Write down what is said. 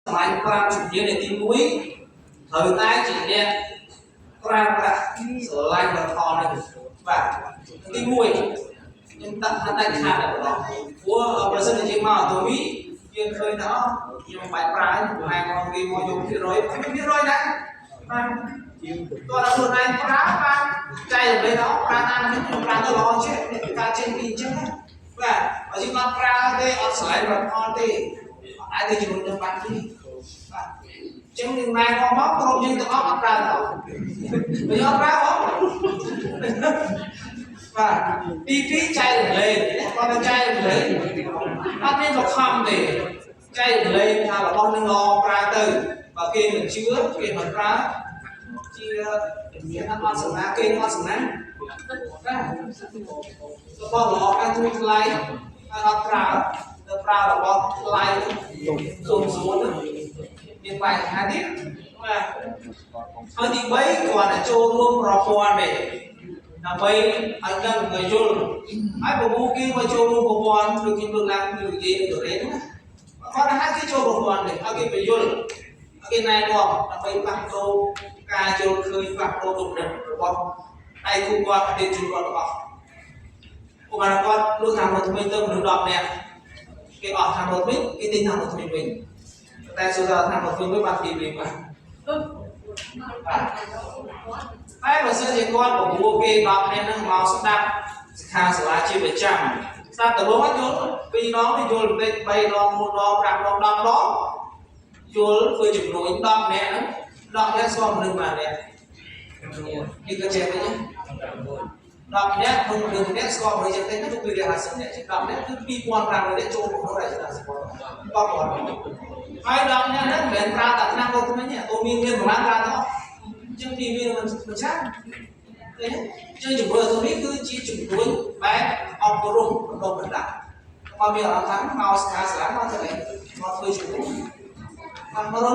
សម័យ5ជំនាញនៃទី1ត្រូវតែជាអ្នកប្រើប្រាស់ស្រឡាញ់ផលនេះបាទទី1ខ្ញុំតាក់ថាដាច់ខាតតែម្ដងព្រោះបើសិនជាយើងមកអាតូមីយើងឃើញថាខ្ញុំមិនបាច់ប្រើខ្ញុំឯងមកគេមកយកភាគរយភាគរយដែរបាទតើដល់ខ្លួនឯងប្រើបានចែករំលែកដល់ប្រើតាមនេះខ្ញុំប្រើទៅល្អចេះនេះការចេញពីអញ្ចឹងណាបាទបើយើងអត់ប្រើទេអត់ស្រឡាញ់ផលទេអត់អាចទៅជំរុញនឹងបានទេបាទចឹងនឹងណែនាំមកក្រុមយើងទាំងអស់អត់ប្រើដល់បើយើងអត់ប្រើហ៎បាទទី2ចែករំលែកគាត់ទៅចែករំលែកអត់មានបខំទេចែករំលែកថារបស់នឹងល្អប្រើទៅបើគេមិនជឿគេមិនប្រើជាមានអត់សំណាគេអត់សំណាបាទរបស់ល្អកាន់ជួយថ្លៃហើយអត់ប្រើទៅប្រើរបស់ថ្លៃសូមស្រួលទៅមានបញ្ហាទៀតបាទហើយទី3គាត់តែចូលរួមប្រព័ន្ធទេដើម្បីឲ្យដឹងឲ្យយល់ហើយប្រមូលគេមកចូលរួមប្រព័ន្ធដូចខ្ញុំលើកឡើងពីនិយាយនៅកូរ៉េហ្នឹងណាគាត់ថាគេចូលប្រព័ន្ធនេះឲ្យគេបញ្យល់ឲ្យគេណែនាំដើម្បីផ្លាស់ប្ដូរការយល់ឃើញផ្លាស់ប្ដូរគំនិតរបស់ដៃគូគាត់អតិថិជនគាត់ទាំងអស់ឧបមាគាត់លក់តាមរថថ្មីទៅមនុស្ស10នាក់គេអស់តាមរថថ្មីគេទិញតាមរថថ្មីវិញតែសួរថាតាមរថថ្មីវិញបានពីវិញបាទបាទតែបើសិនជាគាត់បបួលគេ10នាក់ហ្នឹងមកស្ដាប់សិក្ខាសាលាជាប្រចាំស្ដាប់ដំបូងយល់2ដងយល់បន្តិច3ដង4ដង5ដង10ដងយល់ធ្វើចំនួន10នាក់ហ្នឹង10នាក់ស្គាល់មនុស្សម្នាក់នេះក៏ចេះវិញ10នាក់ក្នុងមនុស្សម្នាក់ស្គាល់មនុស្សយ៉ាងតិចទៅ250នាក់ជា10នាក់គឺ2500នាក់ចូលក្នុងរចនាសម្ព័ន្ធបងប្អូនហើយ10នាក់ហ្នឹងមិនមែនប្រើតែថ្នាំរោគថ្មីទេអូមានមានប្រហែលប្រើទាំងអស់អញ្ចឹងពីវាមិនមិនឆាប់ឃើញទេអញ្ចឹងជំរឿននេះគឺជាជំនួញបែបអប់រំបណ្ដុះបណ្ដាលមកមានអារម្មណ៍ថាមកសិក្ខាសាលាមកទៅមកធ្វើជំនួញមករ